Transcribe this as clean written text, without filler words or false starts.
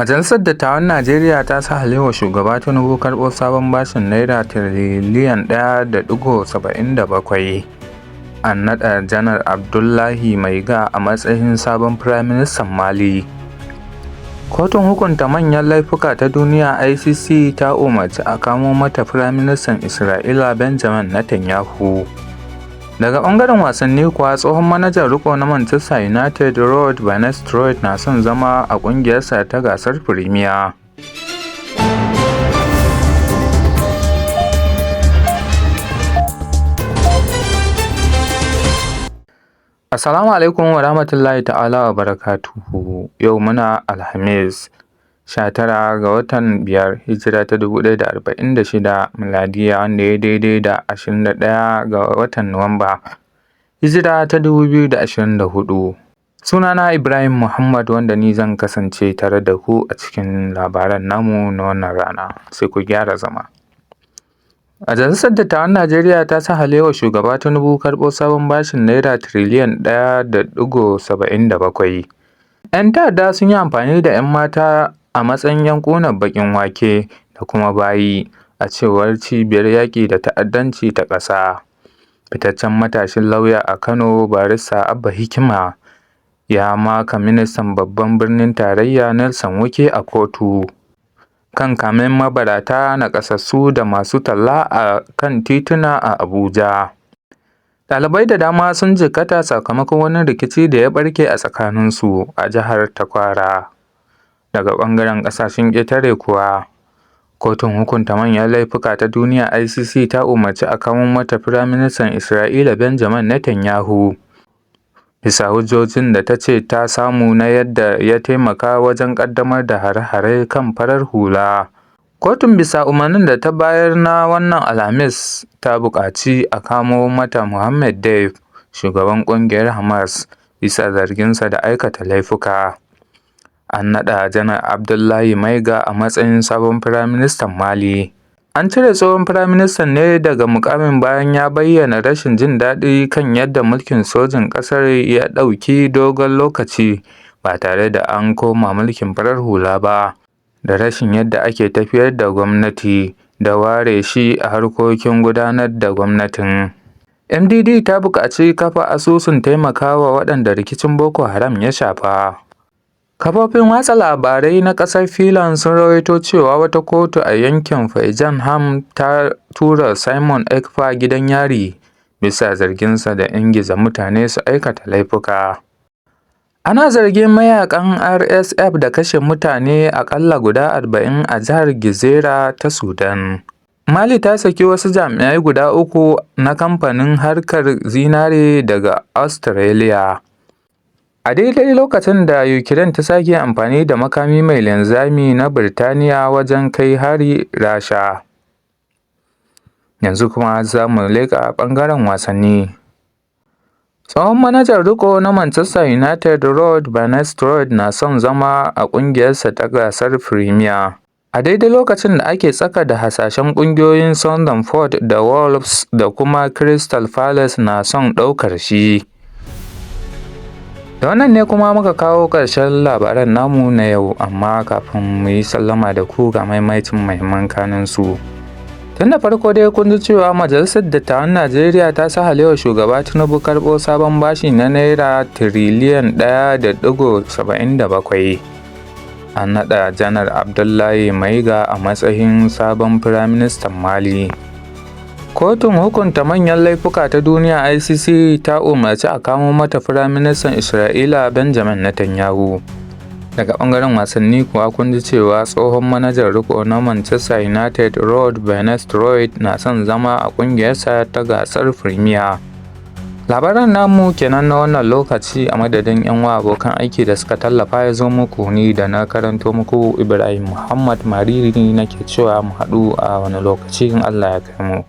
Majalisar Dattawan Najeriya ta sahalewa Shugaba Tinubu karɓo sabon bashin Naira tiriliyan 1.77. An naɗa Janar Abdoulaye Maiga a matsayin sabon Firaministan Mali. Kotun Hukunta Manyan Laifuka ta Duniya (ICC) ta umarci a kamo mata Firaministan Isra'ila Benjamin Netanyahu. Daga ɓangaren wasanni kuwa, tsohon manajan riƙo na Manchester United Ruud van Nistelrooy na son zama a ƙungiyarsa ta gasar Firimiya. Assalamu alaikum wa rahmatullahi ta'ala wa barakatuhu. Yau muna Alhamis 19 ga watan 5 Hijira ta 1046 miladiya, wanda ya daidai da 21 ga watan Nuwamba Hijira ta 2024. Sunana Ibrahim Muhammad, wanda ni zan kasance tare da ku a cikin labaran namu na wannan rana. Sai ku gyara zama. Majalisar Dattawan Najeriya ta sahalewa Shugaba Tinubu karɓo sabon bashin Naira tiriliyan 1.77. 'Yan ta'adda sun yi amfani da 'yan mata a matsayin 'yan ƙunar baƙin wake da kuma bayi, a cewar Cibiyar Yaƙi da Ta'addanci ta ƙasa. Fitaccen matashin lauya a Kano Barista Abba Hikima ya maka ministan babban birnin tarayya Nyesom Wike a kotu. Kan kamen mabarata, naƙasassu da masu talla a kan tituna a Abuja. Ɗalibai da dama sun jikkata sakamakon wani rikici da ya ɓarke a tsakaninsu a jihar ta Kwara. Daga ɓangaren ƙasashen ƙetare kuwa, Kotun Hukunta Manyan Laifuka ta Duniya (ICC) ta umarci a kamo mata Firaministan Isra'ila Benjamin Netanyahu, bisa hujjojin da ta ce ta samu na yadda ya taimaka wajen ƙaddamar da hare-hare kan farar hula. Kotun, bisa umarnin da ta bayar na wannan Alhamis, ta buƙaci a kamo mata Mohammed Deif, shugaban ƙungiyar Hamas, bisa zarginsa da aikata laifuka. An naɗa Janar Abdoulaye Maiga a matsayin sabon Firaministan Mali. An cire tsohon firaministan ne daga muƙamin bayan ya bayyana rashin jin daɗi kan yadda mulkin sojin ƙasar ya ɗauki dogon lokaci ba tare da an koma mulkin farar hula ba, da rashin yadda ake tafiyar da gwamnati da ware shi a harkokin gudanar da gwamnatin. MDD ta buƙaci kafa asusun taimaka wa waɗanda rikicin Boko Haram ya shafa. Kafofin watsa labarai na ƙasar Finland sun rawaito cewa wata kotu a yankin Pyongyang ta tura Simon Ekpa gidan yari, bisa zarginsa da ingiza mutane su aikata laifuka. Ana zargin mayaƙan RSF da kashe mutane aƙalla guda 40 a jihar Gezira ta Sudan. Mali ta saki wasu jami'ai guda uku na kamfanin haƙar zinare daga Ostareliya. A daidai lokacin da Ukraine ta sake amfani da makami mai linzami na Birtaniya wajen kai hari Rasha. Yanzu kuma za mu leƙa ɓangaren wasanni. Tsohon manajan riƙo na Manchester United Ruud van Nistelrooy na son zama a ƙungiyarsa ta gasar Firimiya. A daidai lokacin da ake tsaka da hasashen ƙungiyoyin Southampton da Wolves da kuma Crystal Palace na son ɗaukar shi. Da wannan ne kuma muka kawo ƙarshen labaran namu na yau, amma kafin mu yi sallama da ku, ga maimaicin muhimman kanunsu. Tun da farko dai kun ji cewa Majalisar Dattawan Najeriya ta sahalewa Shugaba Tinubu karɓo sabon bashi na Naira tiriliyan 1.77. An naɗa Janar Abdoulaye Maiga a matsayin sabon Firaministan Mali. Kotun Hukunta Manyan Laifuka ta Duniya (ICC) ta umarci a kamo mata Firaministan Isra'ila Benjamin Netanyahu. Daga ɓangaren wasanni kuwa, kun ji cewa tsohon manajan riƙo na Manchester United Ruud van Nistelrooy na son zama a ƙungiyarsa ta gasar Firimiya. Labaran namu kenan na wannan lokaci. A madadin 'yan uwa abokan aiki da suka tallafa ya zo muku, ni da na karanto muku, Ibrahim Muhammad Mariri, nake cewa mu haɗu a wani lokaci in Allah ya kai mu.